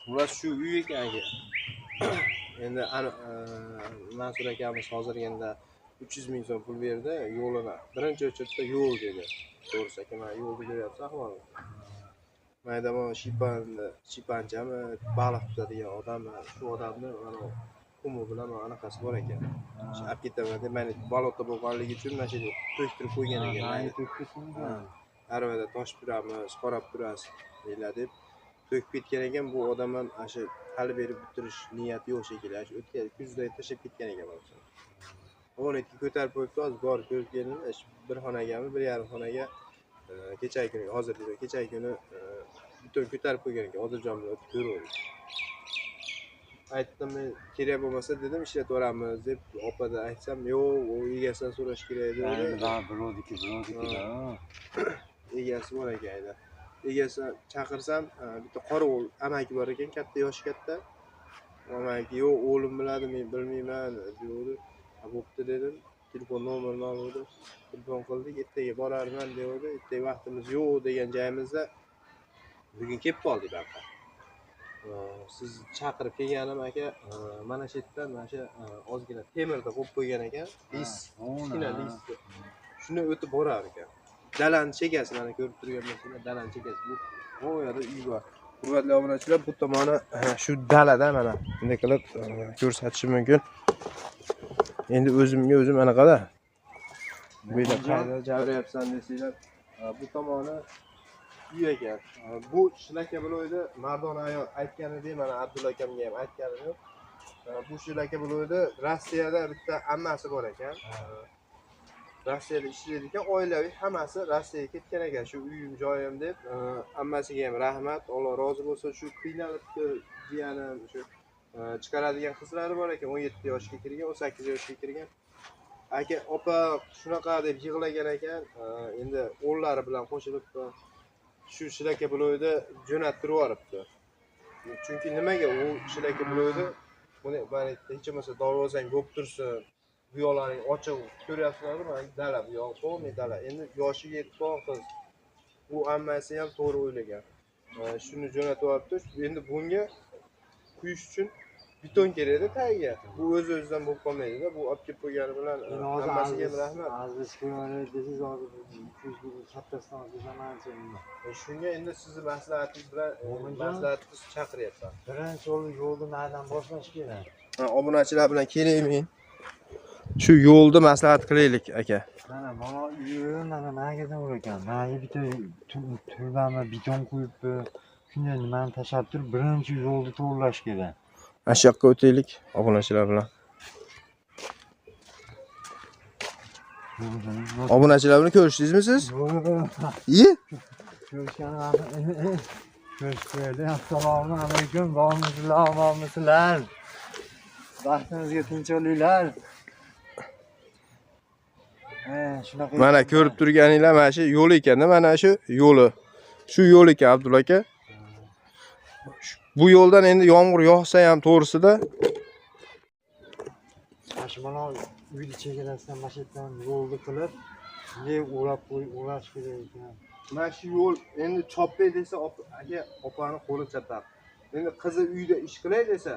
Xullas shu uy ekan aka. Endi Mansur akamiz hozirganda 300 ming so'm pul berdi, yo'lini birinchi o'chirtda yo'l dedi. To'g'risi aka, mana yo'lni ko'ryapsiz ahvolini. Mayda mana shipanchami, baliq tutadigan odammi, shu odamni mana qumi bilan mana anaqasi bor ekan. Shu olib ketaman deb meni bolota bo'lganligi uchun mana shu yerga to'ktirib qo'ygan ekan. Arvada toshib turamiz, qarab turasiz deylar deb to'kib ketgan ekan. Bu odam ham ana shu hali berib bitirish niyati yo'q shekilli. Shu o'tgan kuzda tashlab ketgan ekan mana shu. 12 ko'tarib qo'yibdi, hozir borib ko'rib keldim. Bir xonagami, 1,5 xonaga kechagi kuni, hozir deyman, kechagi kuni butun ko'tarib qo'ygan ekan. Odiljon bilan o'tib ko'rdik. Aytdim, kerak bo'lmasa dedim, ishlataveramiz deb opada aytsam, yo'q, u egasidan so'rash kerak dedi. Birovniki. Egasi bor ekan edi. Egasi chaqirsam, bitta qorovul amaki bor ekan, katta, yoshi katta. Amaki, yo'q, o'g'lim biladi, men bilmayman dedi. Bo'pti dedim. Telefon nomerini oldi. Telefon qildik, ertaga borarman dedi. Ertaga vaqtimiz yo'q degan joyimizda bugun kelib qoldik barqa. Siz chaqirib kelganim aka, mana shu yerdan mana shu ozgina temirda qo'yib qo'ygan ekan, lis, kichkina lis. Shuni o'tib borar ekan. Dalani chekasi mana ko'rib turgan bo'lsanglar, dalani chekasi bu. Bu yerda uy bor. Hurmatli obunachilar, bu tomoni shu dalada mana bunday qilib ko'rsatishim mumkin. Endi o'zimga o'zim anaqada. Bu yerda qayerda javrayapsan desanglar, bu tomoni uy ekan. Bu Shlakabiloyda mardona ayol aytganidek, mana Abdulla akamga ham aytganim yo'q. Bu Shlakabiloyda Rossiyada bitta ammasi bor ekan. Rossiyada ishlaydi ekan, oilaviy hammasi Rossiyaga ketgan ekan, shu uyim, joyim deb. Ammasiga ham rahmat, Alloh rozi bo'lsin. Shu qiynalibdi jiyanim, shu chiqaradigan qizlari bor ekan, 17 yoshga kirgan, 18 yoshga kirgan. Aka, opa shunaqa deb yig'lagan ekan. Endi o'g'illari bilan qo'shilib shu Shlakabiloyda jo'nattirib yuboribdi. Chunki nimaga u Shlakabiloyda buni mana hech bo'lmasa darvozang bo'lib tursin, bu yoqlaring ochiq ko'ryapsizlar, mana dala, bu yoq polniy dala. Endi yoshiga yetib qolgan qiz. U ammasi ham to'g'ri o'ylagan. Shuni jo'natib yuboribdi. Endi bunga quyish uchun beton kerakda tagiga. Bu o'z-o'zidan bo'lib qolmaydi-da. Bu olib kelib qo'ygani bilan hammasiga ham rahmat. Aziz ko'radi desangiz, hozir 200 ming kattasidan olsangiz endi. Shunga endi sizni maslahatingiz bilan maslahatingiz chaqiryapman. Birinchi yo'lni nerdan boshlash kerak? Obunachilar bilan kelaymi? Shu yo'lni maslahat qilaylik aka. Mana mana uyim, mana nagadan urar ekan. Mana bitta turbani beton qo'yibdi. Shunday nimani tashlab turib, birinchi yo'lni to'g'rilash kerak. Mana shu yoqqa o'taylik obunachilar bilan. Obunachilar bilan ko'rishdingizmi siz? Yo'q. Iye? Ko'rishganim ko'rishib. Assalomu alaykum, bormisizlar, omonmisizlar? Baxtimizga tinch olinglar. Shunaqa. Mana ko'rib turganinglar mana shu yo'l ekanda, mana shu yo'li. Shu yo'l ekan Abdulla aka. Bu yo'ldan endi yomg'ir yog'sa ham to'g'risida mana shu mana uyni chegarasidan mana shu yerdan yo'lni qilib, bunday o'rab qo'yib o'rash kerak ekan. Mana shu yo'l endi chopay desa, aka opani qo'li chapar. Endi qizi uyda ish qilay desa,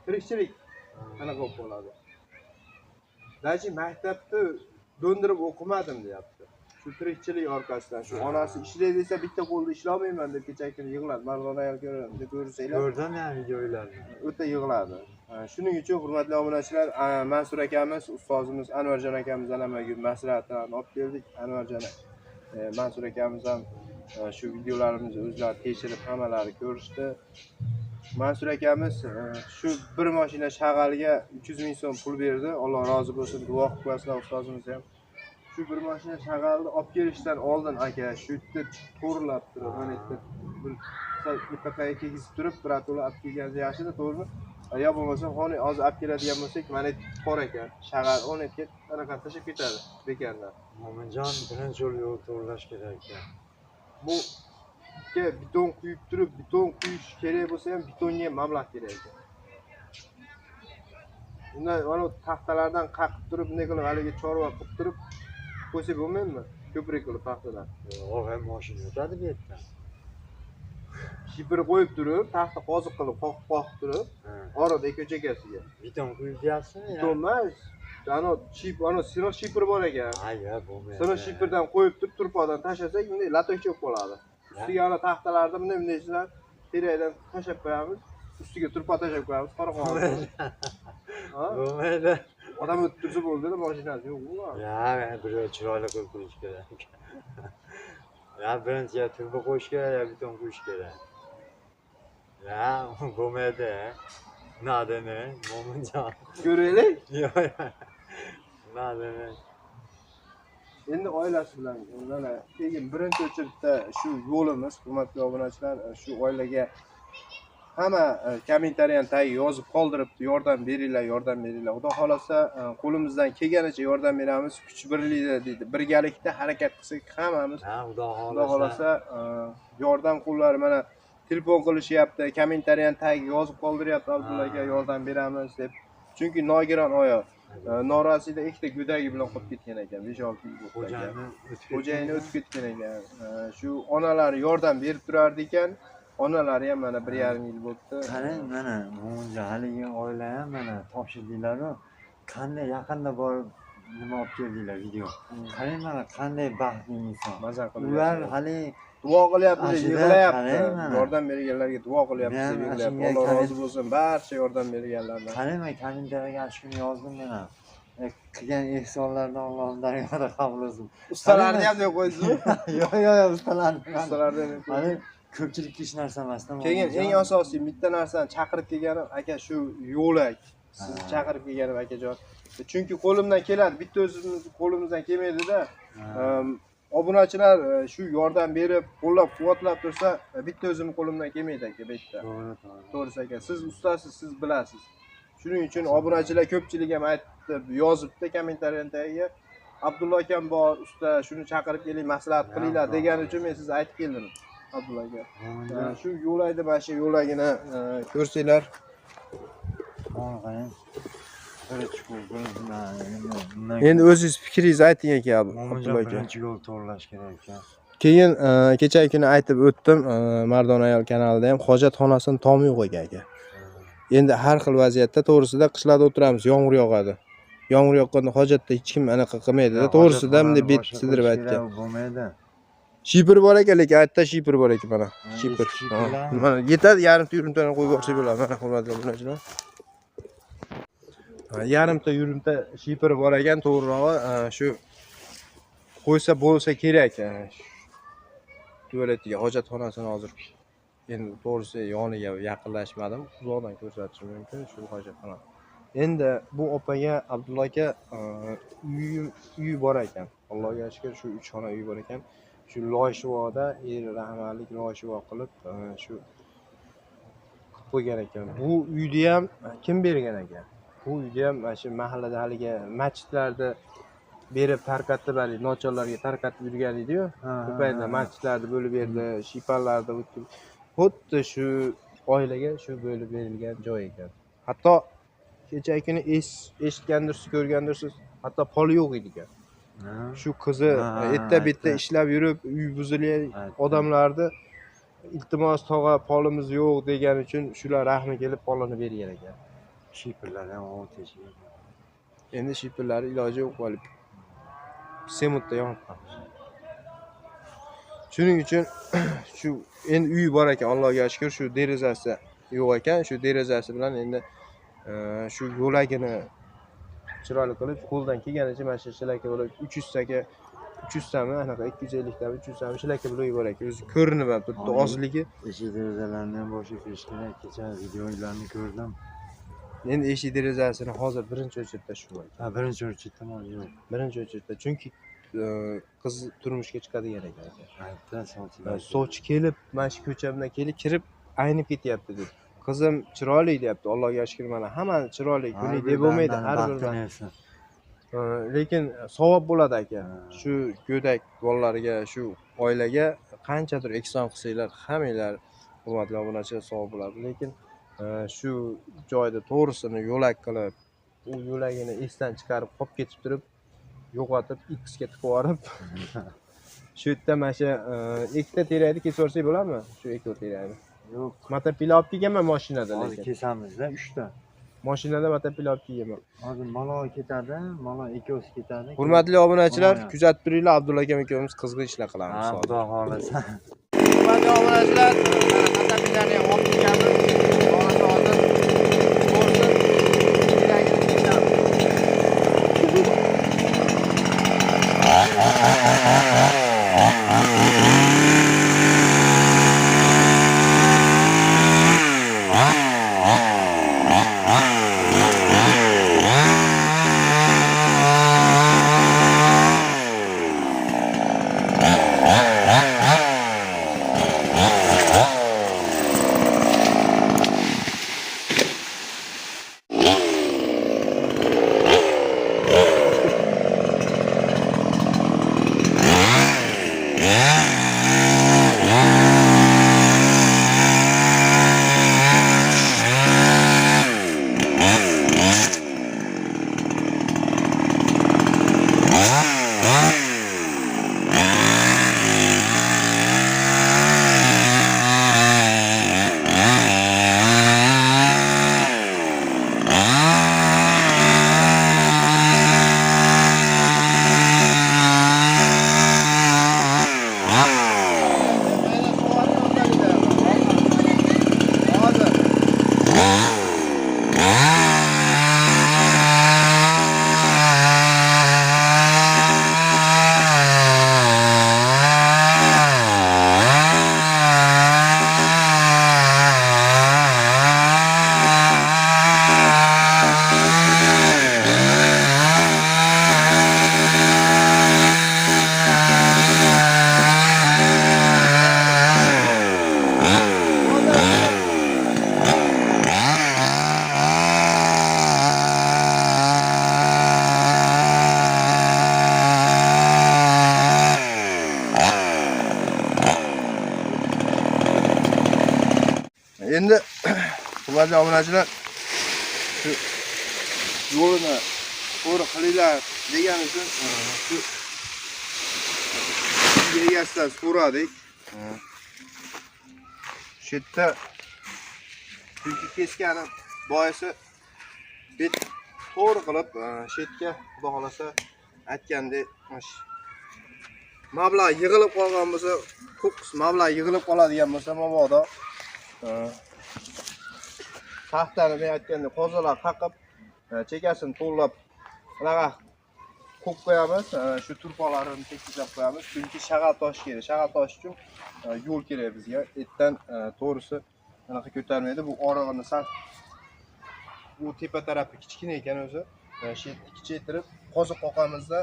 tirikchilik anaqa bo'lib qoladi. Daji maktabni do'ndirib o'qimadim deyapti. Shu tirikchilik orqasidan, shu onasi ishlay desa bitta qo'lda ishlolmayman deb kechagi kuni yig'ladi. Mardona ayol ko'raman deb ko'rsanglar. Ko'rdim men videolarni. O'ta yig'ladi. Shuning uchun hurmatli obunachilar, Mansur akamiz, ustozimiz Anvarjon akamizdan ham maslahatlarni olib keldik. Anvarjon, Mansur akamiz ham shu videolarimizni o'zlari tekshirib hammalari ko'rishdi. Mansur akamiz shu bir mashina shag'alga 300 ming so'm pul berdi. Alloh rozi bo'lsin, duo qilib qo'yasizlar ustozimiz ham. Shu bir mashina shag'alni olib kelishdan oldin aka shu yerda to'g'rilab turib, mana yerda bir tepaga kegizib turib, birato'la olib kelganingiz yaxshida, to'g'rimi? Yo bo'lmasa xoni hozir olib keladigan bo'lsak, mana qor ekan, shag'al o'n yerga anaqa tashlab ketadi bekardan. Mo'minjon, birinchi yo'l to'g'rilash kerak ekan. Bu beton quyib turib, beton quyish kerak bo'lsa ham betonga ham mablag' kerak ekan. Undan mana taxtalardan qaqib turib, bunday qilib haligi chorva qilib turib qo'ysa bo'lmaydimi? Ko'prik qilib taxtadan. Yo'q, ham mashina o'tadi bu yerdan. Shipir qo'yib turib, taxta qoziq qilib qoqib turib, orada ko'chakasiga. Beton quyib deyapsizmi? Beton emas. Ana ship, ana siniq shipir bor ekan. Ha, yo'q, bo'lmaydi. Siniq shipirdan qo'yib turib, turpodan tashlasak, bunday latokcha bo'lib qoladi. Ustiga ana taxtalarni bunday bunday terakdan tashlab qo'yamiz. Ustiga turpo tashlab qo'yamiz, qora qog'oz. Ha? Bo'lmaydi. Odam o'tib tursa bo'ldi-da, mashinasi yo'q u. Ya, bir chiroyli qilib qo'yish kerak. Ya birinchi ya turba qo'yish kerak, ya beton qo'yish kerak. Ya, bo'lmaydi. Nadeni, Mo'minjon. Ko'raylik. Yo'q, yo'q. Nadeni. Endi oilasi bilan mana keyin birinchi o'chirda shu yo'limiz, hurmatli obunachilar, shu oilaga hamma kommentariyani tagiga yozib qoldiribdi, yordam beringlar, yordam beringlar. Xudo xolasa qo'limizdan kelganicha yordam beramiz, kuch birlikda deydi. Birgalikda harakat qilsak hammamiz. Ha, Xudo Xudo xolasa yordam qo'llari mana telefon qilishyapti, kommentariyani tagiga yozib qoldiryapti, Abdulla aka yordam beramiz deb. Chunki nogiron oyoq norasida ikkita go'dagi bilan qolib ketgan ekan, 5-6 yil bo'ldi ekan. Xo'jayini o'tib ketgan ekan. Shu onalari yordam berib turardi ekan. Onalari ham mana 1,5 yil bo'libdi. Qarang, mana Mo'minjon haligi oila ham mana topshirdinglar-ku. Qanday yaqinda borib nima olib keldinglar video. Qarang mana qanday baxtli inson. Maza qilib. Ular hali duo qilyapti, yig'layapti. Yordam berganlarga duo qilyapti, yig'layapti. Alloh rozi bo'lsin barcha yordam berganlardan. Qarang, men kommentariyaga shu kuni yozdim men ham. Qilgan ehsonlarni Allohning dargohida qabul qilsin. Ustalarni ham deb qo'ydingizmi? Yo'q, yo'q, yo'q, ustalarni. Ustalarni ham. Hali ko'pchilikka hech narsa emasda. Keyin eng asosiy bitta narsani chaqirib kelganim aka shu yo'lak. Sizni chaqirib kelganim akajon. Chunki qo'limdan keladi, bitta o'zimiz qo'limizdan kelmaydi-da. Obunachilar shu yordam berib, qo'llab-quvvatlab tursa, bitta o'zim qo'limdan kelmaydi aka, bitta. To'g'ri, to'g'ri. To'g'risi aka, siz ustasiz, siz bilasiz. Shuning uchun obunachilar ko'pchilik ham aytib, yozibdi kommentariyani tagiga. Abdulla akam bor, usta, shuni chaqirib keling, maslahat qilinglar degani uchun men sizni aytib keldim. Abdulla aka. Shu yo'lakni, mana shu yo'lagini ko'rsanglar. Endi o'zingiz fikringizni ayting aka, Abdulla aka. Birinchi yo'l to'g'rilash kerak ekan. Keyin kechagi kuni aytib o'tdim, Mardona ayol kanalida ham hojatxonasining tomi yo'q ekan aka. Endi har xil vaziyatda to'g'risida qishlarda o'tiramiz, yomg'ir yog'adi. Yomg'ir yoqqanda hojatda hech kim anaqa qilmaydi-da. To'g'risida bunday bet sidirib aytgan. Bo'lmaydi. Shipir bor ekan, lekin aytda shipir bor ekan mana. Shipir. Mana yetadi, yarimta yurimtani qo'yib yuborsak bo'ladi. Mana hurmatli obunachilar. Yarimta yurimta shipir bor ekan, to'g'rirog'i shu qo'ysa bo'lsa kerak. Tualetiga, hojatxonasini hozir endi to'g'risi yoniga yaqinlashmadim, uzoqdan ko'rsatishim mumkin shu hojatxona. Endi bu opaga Abdulla aka uyi bor ekan. Allohga shukr, shu 3 xona uyi bor ekan. Shu Loyshvoda eri rahmatlik Loyshvo qilib shu qilib qo'ygan ekan. Bu uyni ham kim bergan ekan? Bu uyni ham mana shu mahallada haligi masjidlarda berib tarqatib, haligi nochorlarga tarqatib yurgan edi-yu. Bu paytda masjidlarni bo'lib berdi, shipallarda o'tib. Xuddi shu oilaga shu bo'lib berilgan joy ekan. Hatto kecha kuni eshitgandirsiz, ko'rgandirsiz, hatto poli yo'q edi ekan. Shu qizi erta bitta ishlab yurib, uy buzilgan odamlarni iltimos tog'a polimiz yo'q degani uchun shular rahmi kelib polini bergan ekan. Shipirlar ham o'tish. Endi shipirlar iloji yo'q bo'lib semutda yonib qoldi. Shuning uchun shu endi uyi bor ekan, Allohga shukr, shu derazasi yo'q ekan, shu derazasi bilan endi shu yo'lagini chiroyli qilib qo'ldan kelganicha mana shu shlaka bo'lib 300 taka 300 tami anaqa 250 tami 300 tami shlaka bo'lib bor ekan. O'zi ko'rinib ham turibdi ozligi. Eshik derazalarni ham boshqa qilish kerak. Kecha videolarni ko'rdim. Endi eshik derazasini hozir birinchi o'chirda shu ekan. Ha, birinchi o'chirda yo'q. Birinchi o'chirda, chunki qiz turmushga chiqadigan ekan. Aytdi, sovchilar. Sovchi kelib, mana shu ko'chamdan kelib kirib aynib ketyapti deb. Qizim chiroyli deyapti. Allohga shukr, mana hammani chiroyli kunli deb bo'lmaydi har bir narsa. Lekin savob bo'ladi aka. Shu go'dak bolalarga, shu oilaga qanchadir ehson qilsanglar, hammanglar hurmatli obunachilar savob bo'ladi. Lekin shu joyda to'g'risini yo'lak qilib, u yo'lagini esdan chiqarib qolib ketib turib, yo'qotib X ga tiqib yuborib, shu yerda mana shu ikkita terakni kesib yuborsak bo'ladimi? Shu ikkita terakni. Yo'q. Motopila olib kelganman mashinada Hozir lekin. kesamizda 3 ta. Mashinada motopila olib kelganman. Hozir malo ketadi, malo ikkovsi ketadi. Hurmatli obunachilar, Mana. kuzatib turinglar, Abdulla akam ikkovimiz qizg'in ishlar qilamiz. Ha, hozir. xudo xohlasa. Hurmatli obunachilar, motopilani ham olib kelganmiz. Hozir hozir ko'rsin, keragini kesamiz. Hozir. Endi hurmatli obunachilar, shu yo'lini to'g'ri qilinglar degan uchun shu egasidan so'radik. Shu yerda chunki keskani boisi bet to'g'ri qilib shu yerga xudo xolasa aytgandek mablag' yig'ilib qolgan bo'lsa, qo'qqis mablag' yig'ilib qoladigan bo'lsa mabodo taxtani men aytgandek qozolar qaqib, chekasini to'g'rilab bunaqa qo'yib qo'yamiz, shu turpoqlarini tekizlab qo'yamiz, chunki shag'al tosh kerak. Shag'al tosh uchun yo'l kerak bizga. Etdan to'g'risi anaqa ko'tarmaydi. Bu orig'ini sal bu tepa tarafi kichkina ekan o'zi. Shu yerni kichaytirib qoziq qoqamizda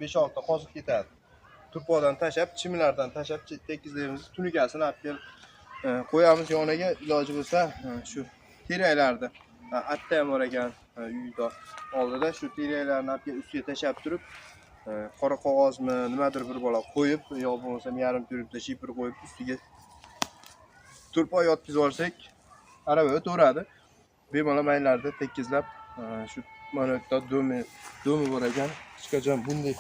5-6 ta qoziq ketadi. Turpoqdan tashab, chimlardan tashab tekizlaymiz, tunikasini olib kelib qo'yamiz yoniga. Iloji bo'lsa shu teraklarni atta ham bor ekan uyda oldida, shu teraklarni olib kelib ustiga tashab turib, qora qog'ozmi nimadir bir bola qo'yib, yo bo'lmasam yarim turibda shipir qo'yib ustiga turpoq yotqizib olsak, arava o'taveradi. Bemalol maylarda tekizlab shu mana bu yerda do'mi bor ekan. Hech qachon bunday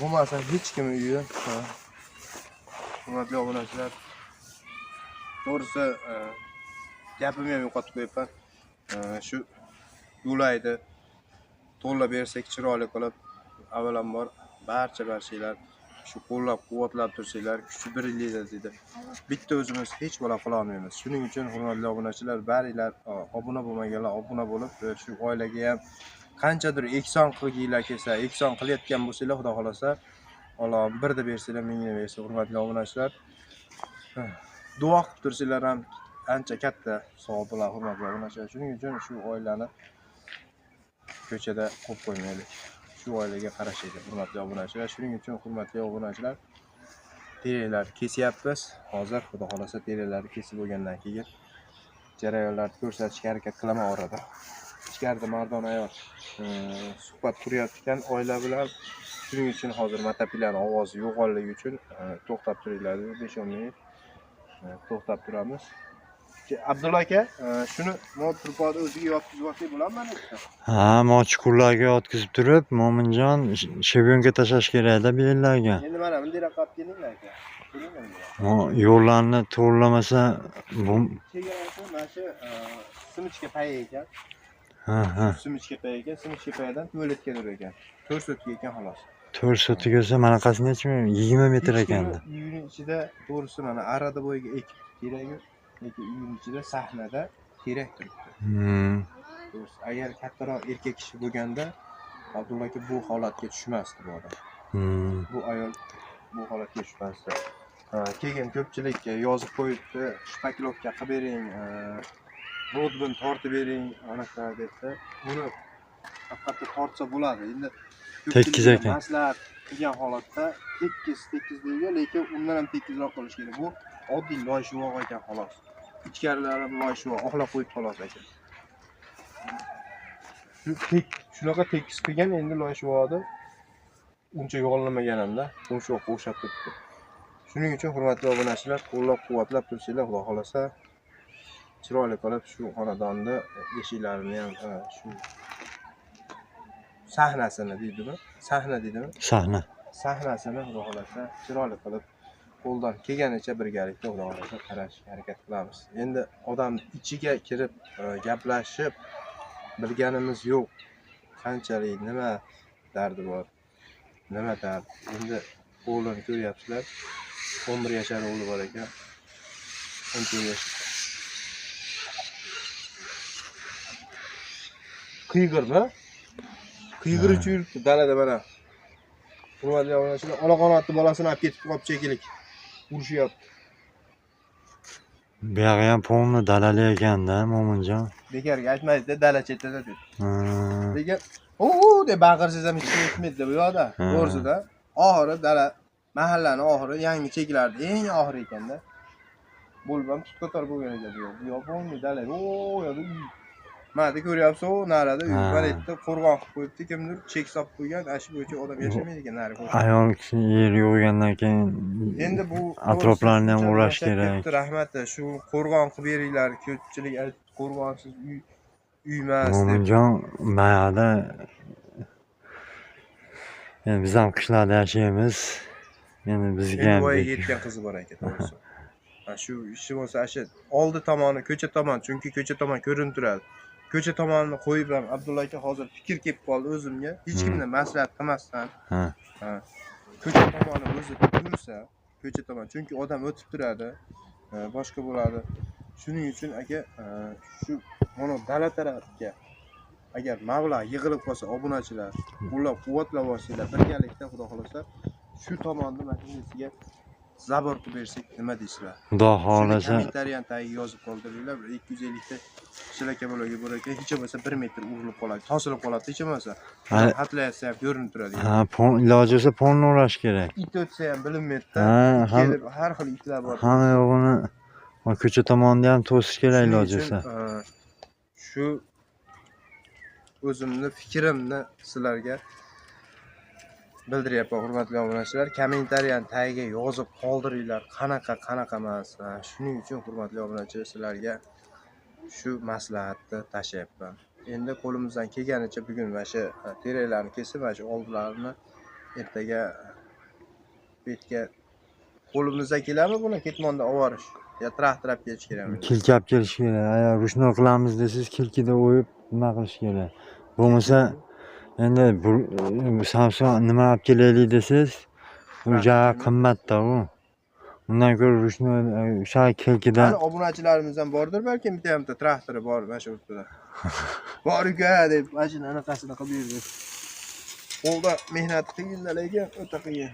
bo'lmasa hech kim uyi. Hurmatli obunachilar, to'g'risi gapimni ham yo'qotib qo'yibman. Shu yo'laydi to'g'rilab bersak chiroyli qilib, avvalambor barchalar shu qo'llab quvvatlab tursanglar, kuchi birlikda deydi. Bitta o'zimiz hech bola qila olmaymiz. Shuning uchun hurmatli obunachilar, baringlar obuna bo'lmaganlar obuna bo'lib, shu oilaga ham qanchadir ehson qilginglar kelsa, ehson qilayotgan bo'lsanglar, xudo xolasa Alloh birda bersanglar, mingni bersa, hurmatli obunachilar, duo qilib tursanglar ham ancha katta savob bo'ladi, hurmatli obunachilar. Shuning uchun shu oilani ko'chada qo'yib qo'ymaylik. Shu oilaga qarashaylik, hurmatli obunachilar. Shuning uchun hurmatli obunachilar, teraklar kesyapmiz. Hozir xudo xolasa teraklarni kesib bo'lgandan keyin jarayonlarni ko'rsatishga harakat qilaman orada. Ichkarida mardon ayol suhbat quryapti oila bilan. Shuning uchun hozir motopilani ovozi yo'g'onligi uchun to'xtab turinglar, 5-10 minut to'xtab turamiz. Abdulla aka, shuni mo turpoqni o'ziga yotqizib olsak bo'ladimi? Ha, mo chuqurlarga yotqizib turib, Mo'minjon shebyonka tashlash kerakda bu yerlarga. Endi mana bunday raqab kelinglar aka. Yo'llarni to'g'rilamasa bu chegarasi mana shu simichka paya ekan. Ha. Simichka paya ekan, simichka payadan tualetga tur ekan. 4 sotka ekan xolos. 4 sotka bo'lsa manaqasi necha? 20 metr ekanda. Uyning ichida to'g'risi mana arada bo'yiga ekib teragi, lekin uyning ichida sahnada terak turibdi. To'g'risi, agar kattaroq erkak kishi bo'lganda Abdulla aka bu holatga tushmasdi bu odam. Bu ayol bu holatga tushmasdi. Keyin ko'pchilik yozib qo'yibdi, shpaklovka qilib bering, rodbin tortib bering, anaqa debdi. Buni haqiqatda tortsa bo'ladi. Endi tekis ekan. Maslahat qilgan holatda tekis deydi, lekin undan ham tekisroq qilish kerak. Bu oddiy loy shuvoq ekan xolos. Ichkarilari ham loy shuvoq, oqlab qo'yib xolos ekan. Shunaqa tekis qilgan, endi loy shuvoqni uncha yo'g'onlamagan hamda qumshoqqa o'xshab turibdi. Shuning uchun hurmatli obunachilar, qo'llab-quvvatlab tursanglar, Xudo xolasa chiroyli qilib shu xonadonni eshiklarini ham shu sahnasini deydimi? Sahna deydimi? Sahna. Sahnasini Xudo xolasa chiroyli qilib qo'ldan kelganicha birgalikda Xudo xolasa qarashga harakat qilamiz. Endi odam ichiga kirib gaplashib bilganimiz yo'q. Qanchalik nima dardi bor, nima dard. Endi o'g'lini ko'ryapsizlar. 11 yashar o'g'li bor ekan. 14 yosh. Qiyg'irmi? Qiyg'ir uchun yuribdi dalada mana. Hurmatli obunachilar, olaqonatni bolasini olib ketib qolib chekilik. Urushyapti. Bu yog'i ham polni dalali ekanda, Mo'minjon. Bekorga aytmaydi-da, dala chetida deb. Lekin "O" deb baqirsangiz ham hech kim eshitmaydi bu yoqda. To'g'risida, oxiri dala mahallani oxiri yangi cheklardi, eng oxiri ekanda. Bo'lib ham tut qator bo'lgan ekan bu yoq. Bu yoq polni dala. O, yoqda uy. Mana ko'ryapsiz, u narada uy. Mana yerda qo'rg'on qilib qo'yibdi, kimdir chek solib qo'ygan, ana shu bo'yicha odam yashamaydi ekan nari. Ayol kishi yer yo'g'gandan keyin endi bu atroflarni ham o'rash kerak. Rahmat, shu qo'rg'on qilib beringlar, ko'pchilik aytdi, qo'rg'onsiz uy emas deb. Mo'minjon, mayada endi biz ham qishloqda yashaymiz. Endi bizga ham voyaga yetgan qizi bor ekan, to'g'risi. Shu ishi bo'lsa, shu oldi tomoni ko'cha tomon, chunki ko'cha tomon ko'rinib turadi. Ko'cha tomonini qo'yib ham Abdulla aka hozir fikr kelib qoldi o'zimga. Hech kimdan maslahat qilmasdan. Ko'cha tomoni o'zi tursa, ko'cha tomon, chunki odam o'tib turadi, boshqa bo'ladi. Shuning uchun aka shu mana dala tarafga agar mablag' yig'ilib qolsa, obunachilar qo'llab-quvvatlab olsanglar, birgalikda Xudo xolasa shu tomonni mashinasiga zabor qilib bersak nima deysizlar? Xudo xolasa kommentariyani tagiga yozib qoldiringlar. 250 ta shlaka bolaga bor ekan, hech bo'lmasa 1 metr urilib qoladi, tosilib qoladi, hech bo'lmasa. Hatlayotsa ham ko'rinib turadi. Ha, iloji bo'lsa ponni o'rash kerak. It o'tsa ham bilinmaydi. Kelib har xil itlar bor. Hamma yo'g'ini ko'cha tomonda ham to'sish kerak iloji bo'lsa. Shu o'zimni fikrimni sizlarga bildiryapman, hurmatli obunachilar. Kommentariyani tagiga yozib qoldiringlar, qanaqa qanaqa emas. Shuning uchun hurmatli obunachilar, sizlarga shu maslahatni tashlayapman. Endi qo'limizdan kelganicha bugun mana shu teraklarni kesib, mana shu oldilarini ertaga betga qo'limizdan keladimi buni ketmonda olib yo traktor olib kelish kerakmi? Kilka olib kelish kerak. Agar rushnoy qilamiz desangiz, kilkida o'yib nima qilish kerak. Bo'lmasa endi bu Samsung nima olib kelaylik desangiz, u juda qimmatda u. Undan ko'ra rushnoy o'sha kilkidan. Hali obunachilarimizdan bordir balkim bitta ham traktori bor mana shu o'rtada. Bor uka deb mana shuni anaqasini qilib berdi. Qo'lda mehnat qiyin, lekin o'ta qiyin.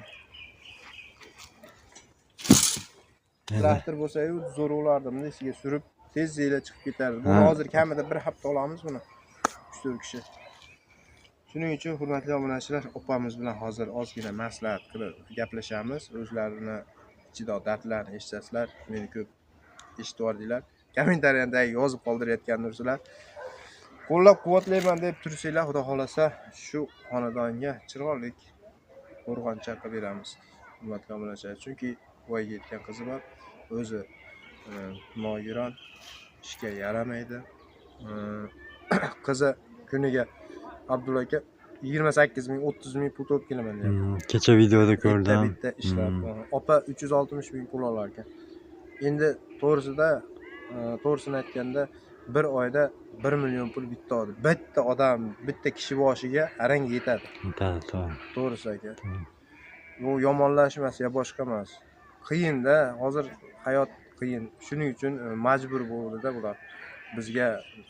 Traktor bo'lsa-yu zo'r bo'lardi, bunday sizga surib tezlikla chiqib ketardi. Buni hozir kamida bir hafta olamiz buni. 3-4 kishi. Shuning uchun hurmatli obunachilar, opamiz bilan hozir ozgina maslahat qilib gaplashamiz. O'zlarini ichida dardlarini eshitasizlar, meni ko'p eshitib yubordinglar. Kommentariyada yozib qoldirayotgandirsizlar. Qo'llab-quvvatlayman deb tursanglar, Xudo xolasa shu xonadonga chiroyli qo'rg'oncha qilib beramiz. Hurmatli obunachilar, chunki voyaga yetgan qizi bor, o'zi nogiron, ishga yaramaydi. Qizi kuniga Abdulla aka 28 ming, 30 ming pul to'lab kelaman deyapti. Kecha videoda ko'rdim. Bitta bitta ishlab. Opa 360 ming pul olar ekan. Endi to'g'risida, to'g'risini aytganda bir oyda 1 million pul bitta odam, bitta odam, bitta kishi boshiga arang yetadi. Yetadi, to'g'ri. To'g'risi aka. Bu yomonlash emas yo boshqa emas. Qiyinda, hozir hayot qiyin. Shuning uchun majbur bo'ldida bular. Bizga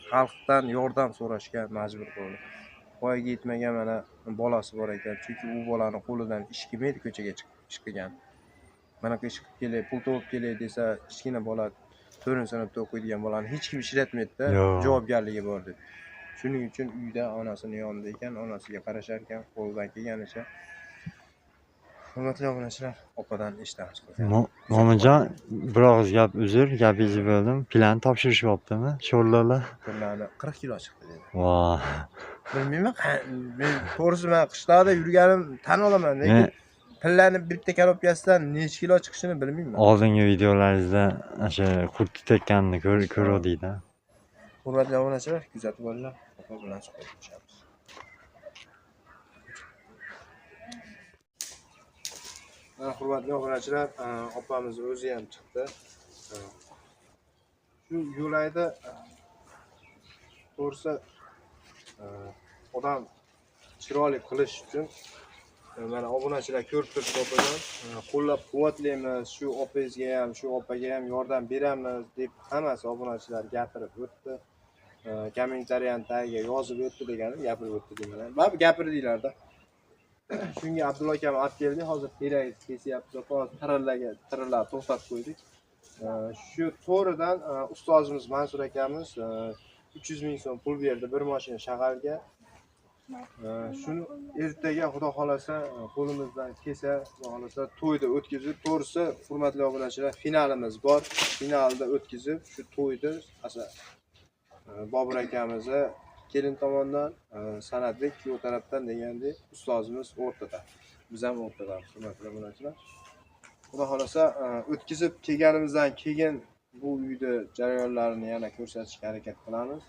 xalqdan yordam so'rashga majbur bo'ldi. Voyaga yetmagan mana bolasi bor ekan, chunki u bolani qo'lidan ish kelmaydi, ko'chaga chiqib ish qilgan. Mana ish qilib kelay, pul topib kelay desa, kichkina bola 4-sinfda o'qiydigan bolani hech kim ishlatmaydi-da, javobgarligi bor deb. Shuning uchun uyda onasini yonida ekan, onasiga qarashar ekan, qo'lidan kelganicha. Hurmatli obunachilar, opadan eshitamiz. Mo'minjon, bir og'iz gap, uzr, gapingizni bo'ldim. Plan topshirishyaptimi? Sho'rlarlar? Pullarni 40 kilo chiqdi dedi. Voh. Bilmayman, men to'g'risi men qishloqda yurganim tan olaman, lekin pillani bitta korobkasidan necha kilo chiqishini bilmayman. Oldingi videolaringizda o'sha qurt tekkanini ko'ruvdik-da. Hurmatli obunachilar, kuzatib boringlar, opa bilan suhbatlashamiz. Mana hurmatli obunachilar, opamiz o'zi ham chiqdi. Shu yo'layda to'g'risi odam chiroyli qilish uchun mana obunachilar ko'rib turibdi opadan, qo'llab-quvvatlaymiz, shu opangizga ham, shu opaga ham yordam beramiz deb hammasi obunachilar gapirib o'tdi. Kommentariyani tagiga yozib o'tdi deganim gapirib o'tdi deyman. Baribir gapirdinglar-da. Shunga Abdulla akam olib keldi, hozir terak kesyapmiz, opa, hozir tirillab to'xtatib qo'ydik. Shu to'g'ridan ustozimiz Mansur akamiz 300 ming so'm pul berdi bir mashina shag'alga. Shuni ertaga xudo xolasa qo'limizdan kelsa, xudo xolasa to'yda o'tkazib, to'g'risi hurmatli obunachilar, finalimiz bor. Finalda o'tkazib, shu to'yda asal Bobur akamizni kelin tomondan, San'atbek kuyov tarafdan degandek ustozimiz o'rtada. Biz ham o'rtadamiz, hurmatli obunachilar. Xudo xolasa o'tkazib kelganimizdan keyin bu uyda jarayonlarini yana ko'rsatishga harakat qilamiz.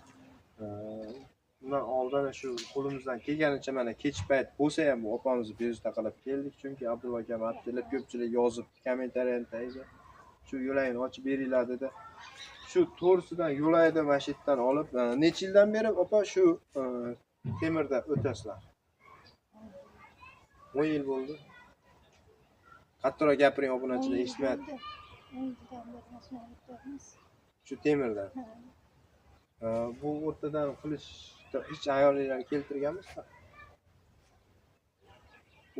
Bundan oldin shu qo'limizdan kelganicha mana kech payt bo'lsa ham bu opamizni bezovta qilib keldik, chunki Abdulla akam olib kelib ko'pchilik yozib kommentariyani tagiga shu yo'lakni ochib beringlar dedi. Shu to'g'risidan yo'lakni mana shu yerdan olib, necha yildan beri opa shu temirda o'tasizlar? 10 yil bo'ldi. Qattiqroq gapiring, obunachilar eshitmayapti. Shu temirdan. Bu o'rtadan qilish hech ayollarni keltirganmisizlar?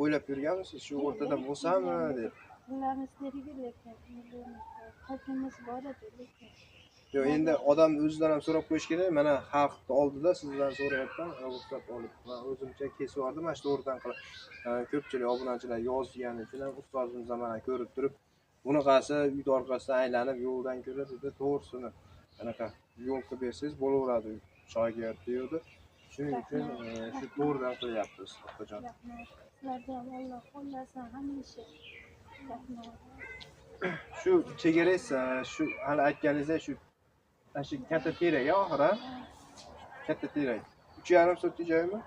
O'ylab yurganmisiz shu o'rtadan bo'lsami deb? Qilamiz dedik, lekin qalbimiz bor edi, lekin. Yo'q, endi odam o'zidan ham so'rab qo'yish kerak. Mana xalqni oldida sizdan so'rayapman, ruxsat olib. Men o'zimcha kesib yubordim, mana shu to'g'ridan qilib. Ko'pchilik obunachilar yozgani uchun ham ustozimiz ham mana ko'rib turib, bunaqasi uyni orqasidan aylanib yo'ldan ko'ra dedi, to'g'risini anaqa yo'l qilib bersangiz bo'laveradi shogird deydi. Shuning uchun shu to'g'ridan qilyapmiz, opajon. Sizlarga ham Alloh qo'llasin hamisha. Rahmat. Shu chegarangiz, shu hali aytganingizdek shu ana shu katta terak oxiri, katta terak. 3,5 sotix joymi?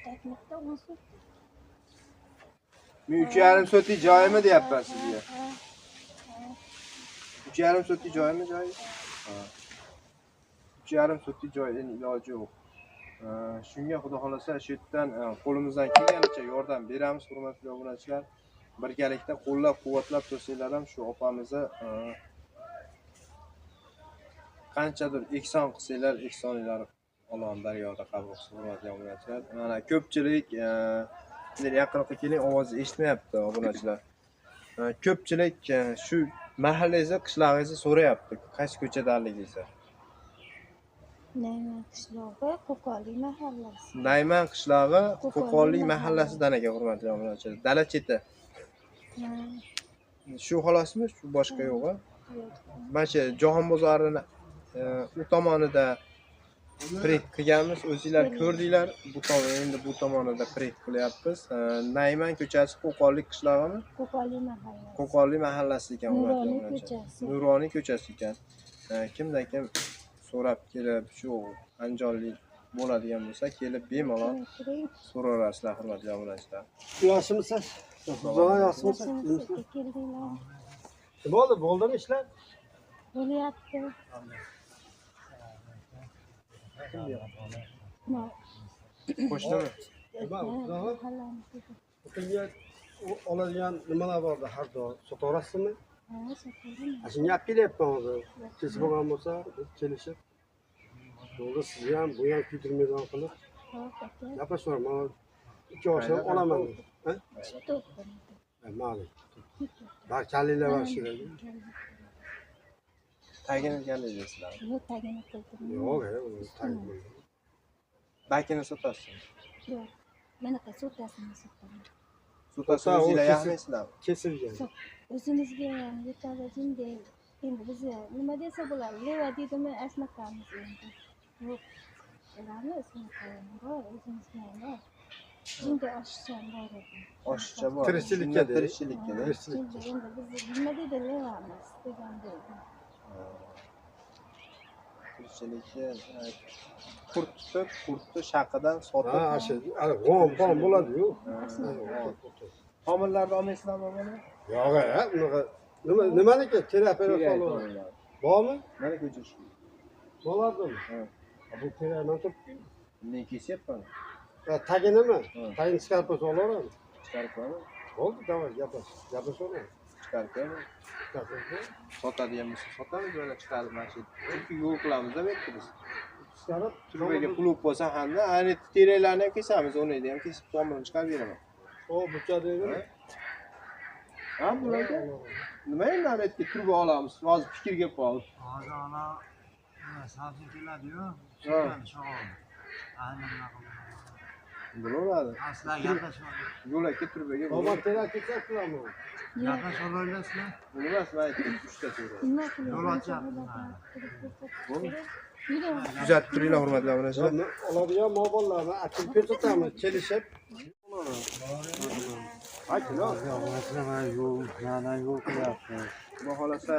Taklifda 10 sotix. Men 3,5 sotix joymi deyapman sizga. 3,5 sotix joymi joyi? Ha. 3,5 sotix joy, endi iloji yo'q. Shunga xudo xolasa shu yerdan qo'limizdan kelganicha yordam beramiz, hurmatli obunachilar. Birgalikda qo'llab-quvvatlab tursanglar ham shu opamizni qanchadir ehson qilsanglar, ehsoninglar Allohning dargohida qabul qilsin, hurmatli obunachilar. Mana ko'pchilik yaqinroqqa keling, ovozi eshitmayapti obunachilar. Ko'pchilik shu mahallangizni, qishlog'ingizni so'rayapti, qaysi ko'chadaligingizni. Nayman qishlog'i, Qo'qonlik mahallasi. Nayman qishlog'i, Qo'qonlik mahallasidan ekan, hurmatli obunachilar. Dala cheti. Shu xolosmi, shu boshqa yo'q-a? Yo'q. Mana shu Jahon bozorini u tomonida prek qilganmiz, o'zinglar ko'rdinglar. Bu tomon, endi bu tomonida prek qilyapmiz. Nayman ko'chasi, Qo'qonlik qishlog'imi? Qo'qonlik mahallasi. Qo'qonlik mahallasi ekan, Nuroniy ko'chasi. Nuroniy ko'chasi ekan. Kimdan kim so'rab kelib shu andijonlik Bo'ladigan bo'lsa, kelib bemalol so'raverasizlar, hurmatli obunachilar. Yaxshimisiz? Yaxshimisiz? Keldinglar. Bo'ldi, bo'ldimi ishlar? Bo'lyapti. Qo'shnimi? O'tinga oladigan nimalar bordi har doim sotaverasizmi? Ha, sotaveraman. Shunga olib kelyapman hozir. Kesib bo'lgan bo'lsa, biz kelishib bo'ldi, sizni ham bu ham kuydirmaydigan qilib gaplashaverman. 2 oshdan olaman. Ha? Mayli. Bar kallilar bor shu yerda. Tagini kallaysizlar. Yo'q, tagini qildim. Yo'q, tagini bo'ldi. Bakini sotasizmi? Yo'q. Manaqa sotasini sotaman. Sotasini o'zinglar yaxmaysizlarmi? Kesilgan. O'zimizga ham yetadi jinday. Endi biz nima desa bo'ladi, leva deydimi, ashnaqamiz endi. Yo'q. Bilamiz, bor, o'zimizga ham bor. Jinday oshiqcha ham bor edi. Oshiqcha bor. Tirikchilikka, tirikchilikka. Endi biz nima deydi, levamiz degan deydi. Tirikchilikka qurt tutib, qurtni shaqidan sotib. Ha, shu, g'om bo'ladi-yu. Tomirlarni olmaysizlarmi mana? Yo'q, unaqa nima nimaniki? Terak solib. Bormi? Mana ko'chish. Bo'ladimi? Ha. Bu terakdan turibdi. Men kesyapman. Taginimi? Tagini chiqarib qo'ysa olaveramiz. Chiqarib qo'yaman. Bo'ldi, davay, gaplash. Gaplashaveramiz. Chiqarib qo'yaman. Sotadigan bo'lsa sotamiz, mana chiqarib mana shu. Chunki yo'l qilamiz-da bu yerda biz. Chiqarib, turbaga pul bo'lsa hamda ana teraklarni ham kesamiz, uni ham kesib tomirini chiqarib beraman. O, bucha deydimi? Ha, bularga nima endi ana yerga turba olamiz? Hozir fikrga qolib. Hozir ana sabzi keladi-yu, shog'ol. Aynan bunaqa bo'laveradi. Aslan gaplashmaydi. Yo'lakka turbaga. Tomon terak kesyapsizlarmi? Gaplashaverasizlar sizlar? Emas, men aytdim, 3 ta so'radi. Nima qilib? Yo'l ochyapmiz. Kuzatib turinglar, hurmatli obunachilar. Oladigan mol-mollarni akil ko'rsatamiz, kelishib. Ha, kilo. Mana yo'l, mana yo'l qilyapti. Xudo xolasa,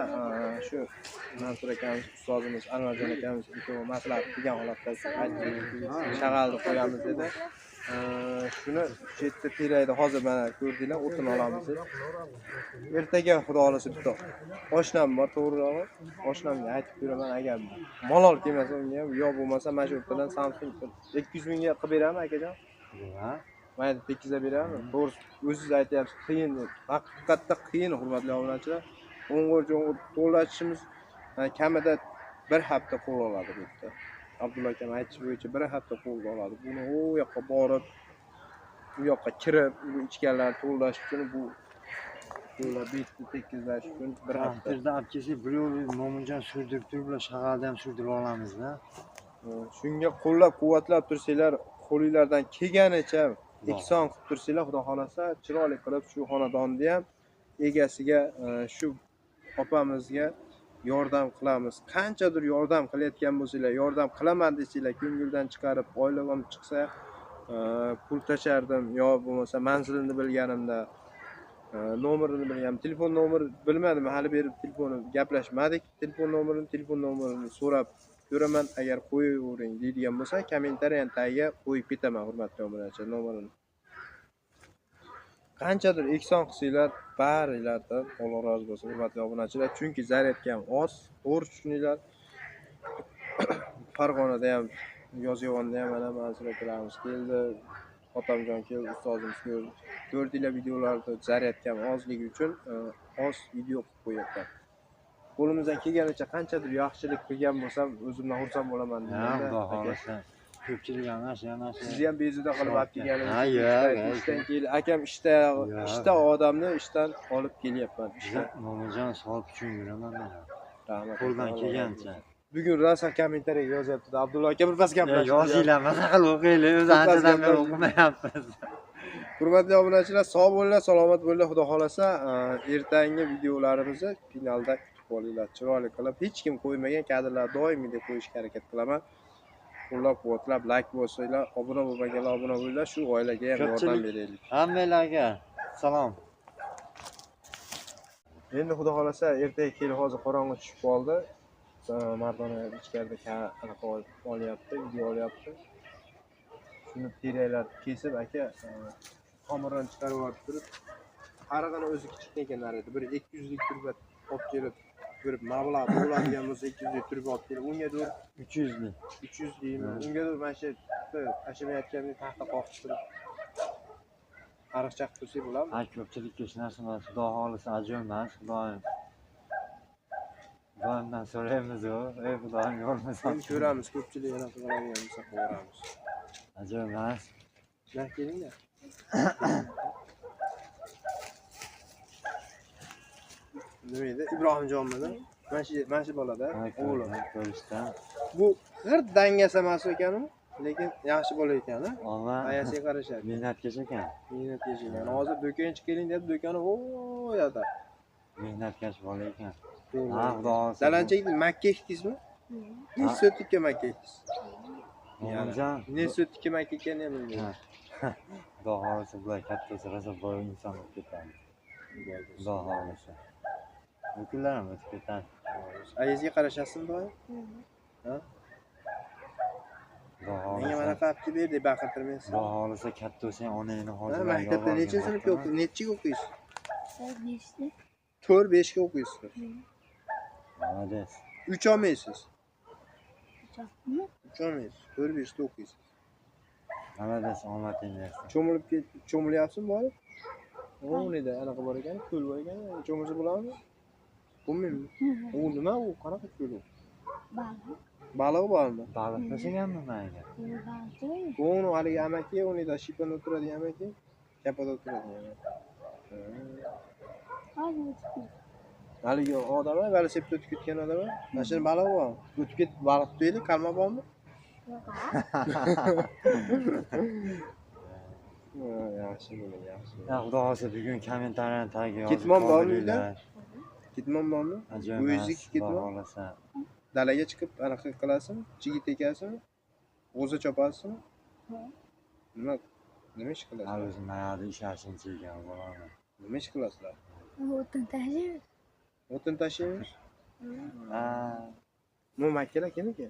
shu Mansur akamiz, ustozimiz Anvarjon akamiz ikkovi maslahat qilgan holatda aytdik, shag'alni qo'yamiz dedi. Shuni chetda terakni hozir mana ko'rdinglar, o'tin olamiz deb. Ertaga Xudo xolasa bitta oshnam bor, to'g'rirog'i. Oshnamga aytib ko'raman, agar malol kelmasa unga ham, yo bo'lmasa mana shu o'rtadan Samsung 200 mingga qilib beraman akajon. Ha? Mayli, tekizlab beraman. To'g'risi o'zingiz aytyapsiz, qiyin deb. Haqiqatda qiyin, hurmatli obunachilar. O'ng'ir-jo'ng'ir to'lashimiz kamida bir hafta qo'l oladi bu yerda. Abdulla akam aytishi bo'yicha bir hafta qo'l oladi. Buni u yoqqa borib, u yoqqa kirib, u ichganlarni to'lash uchun bu yo'llar betni tekizlash uchun bir hafta. Tezda olib kelsak, bir yo'l Mo'minjon surdirib turib, bular shag'alni ham surdirib olamiz-da. Shunga qo'llab-quvvatlab tursanglar, qo'linglardan kelganicha ehson qilib tursanglar, Xudo xolasa chiroyli qilib shu xonadonni ham egasiga, shu opamizga yordam qilamiz. Qanchadir yordam qilayotgan bo'lsanglar, yordam qilaman desanglar, ko'ngildan chiqarib oylig'im chiqsa, pul tashardim, yo bo'lmasa manzilini bilganimda, nomerini bilganim, telefon nomeri bilmadim, hali berib telefonni gaplashmadik. Telefon nomerini so'rab ko'raman, agar qo'yavering deydigan bo'lsa, kommentariyaning tagiga qo'yib ketaman, hurmatli obunachilar, nomerini. Qanchadir ehson qilsanglar, baringlardan Alloh rozi bo'lsin, hurmatli obunachilar, chunki zaryadka ham oz, to'g'ri tushuninglar. Farg'onada ham, Yozyovonda ham mana Mansur akalarimiz keldi, Otamjon keldi, ustozimiz keldi. Ko'rdinglar videolarda zaryadka ham ozligi uchun oz video qilib qo'yapman. Qo'limizdan kelganicha qanchadir yaxshilik qilgan bo'lsam, o'zimdan xursand bo'laman Ha, deyman. Xudo xolasa. Ko'pchilik emas, yana Sizni ham bezovta qilib olib kelganimiz. Ha, yo'q. Ishdan kelib, akam ishda odamni ishdan olib kelyapman. Ishdan. Mo'minjon savob uchun yuraman men. Rahmat. Qo'ldan kelgancha. Bugun rosa kommentariyaga yozyapti. Abdulla aka bir pas gaplashdi. Yozinglar, maza qilib o'qinglar, o'zi anchadan beri o'qimayapmiz. Hurmatli obunachilar, sog' bo'linglar, salomat bo'linglar. Xudo xolasa, ertangi videolarimizni finalda kutib qolinglar. Chiroyli qilib, hech kim qo'ymagan kadrlar doimgidek qo'yishga harakat qilaman. Qo'llab-quvvatlab, like bosinglar, obuna bo'lmaganlar obuna bo'linglar, shu oilaga ham yordam beraylik. Hammalarga salom. Endi Xudo xolasa, ertaga kelib hozir qorong'i tushib qoldi. Mardona ichkarida anaqa olyapti, video olyapti. Shuni teraklarni kesib aka, tomirdan chiqarib olib turib, arig'ini o'zi kichkina ekan narida. Bir 200 lik turba olib kelib, bir mablag' bo'ladigan bo'lsa 200 lik turba olib kelib, unga dur 300 lik. 300 deymi? Unga dur mana shu tashlamayotgandek taxta qoqib turib ariqcha qilib tursak bo'ladimi? Ha, ko'pchilikka hech narsa emas. Xudo xohlasa ajoyib emas, Xudoyim. Xudoyimdan so'raymiz-ku, ey Xudoyim yo'limiz Endi ko'ramiz, ko'pchilik anaqa qiladigan bo'lsa qilaveramiz. Ajoyib emas. Na kelinglar. Nima edi? Ibrohimjonmidi? Mana shu bolada, o'g'li. Ko'rishdan. Bu g'irt dangasa emas ekan-u, lekin yaxshi bola ekan-a. Omma Ayasiga qarashadi. Mehnatkash ekan. Mehnatkash ekan. Hozir do'konga keling deb do'koni o yotar. Mehnatkash bola ekan. Ha, Xudo xohlasa. Dalanchakda makka ekdingizmi? Necha sotikka makka ekdingiz? Mo'minjon. Necha sotikka makka ekkanini ham bilmayman. Xudo xohlasa bular katta bo'lsa rosa boy inson bo'lib ketadi. Xudo xohlasa. Bu kunlar ham o'tib ketadi. Ayazga qarashasizmi doim? Ha? Xudo Menga xohlasa. mana qilib ber deb baqirtirmaysiz. Xudo xohlasa katta bo'lsang onangni Ha, hozir maktabda nechinchi sinfga o'qiysiz? Nechiga o'qiysiz? 5'te. 4-5 ga o'qiysiz. Молодец. 3 olmaysiz. Mı? 3 olmaysiz. 4-5 da o'qiysiz. Молодец, omading bersin. Cho'milib ket, cho'milyapsizmi borib? O'nida anaqa bor ekan, ko'l bor ekan, cho'milsa bo'ladimi? Bo'lmaymi? U nima u? Qanaqa ko'l u? Balık. Balig'i bormi? Baliq tashlaganmi menga? Balık. Uni haligi amaki, unida shipanda o'tiradigan amaki, kapada o'tiradigan amaki. Hozir o'tib Haligi odam, velosipedda o'tib ketgan odam, mana shuni balig'i bormi? O'tib ketib baliq tutaylik, kalma bormi? Yo'q. Yaxshi bo'ladi, yaxshi. Ya Xudo xohlasa bugun kommentariyani tagiga yozib Ketmon bormi uyda? qoldiringlar. Ketmon bormi? Ajoyib Bu emas, yuziniki Xudo ketmon? xohlasa. Dalaga chiqib anaqa qilasizmi? Chigit ekasizmi? G'o'za chopasizmi? Nima ish Hali qilasizlar? o'zi mayada ishlashini chekkan bolani. Nima ish qilasizlar? O'tin tashiymiz. O'tin tashiymiz? Ha, Bu makkalar kimniki?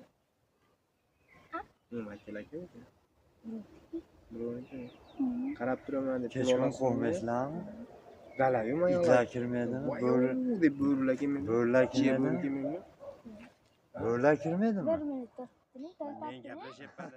Ha? Bu makkalar kimniki? Birovniki. Qarab turaman deb kechqurun qo'rqmaysizlarmi? Dalaga mayoq. Itlar kirmaydimi? Bo'ri, Bo'ri deb bo'rilar kelmaydi. bo'rilar Jiya bo'ri kirmaydimi? kelmaydimi? Bo'rilar kirmaydimi? Bir minut to'xtating. Men gaplashyapman.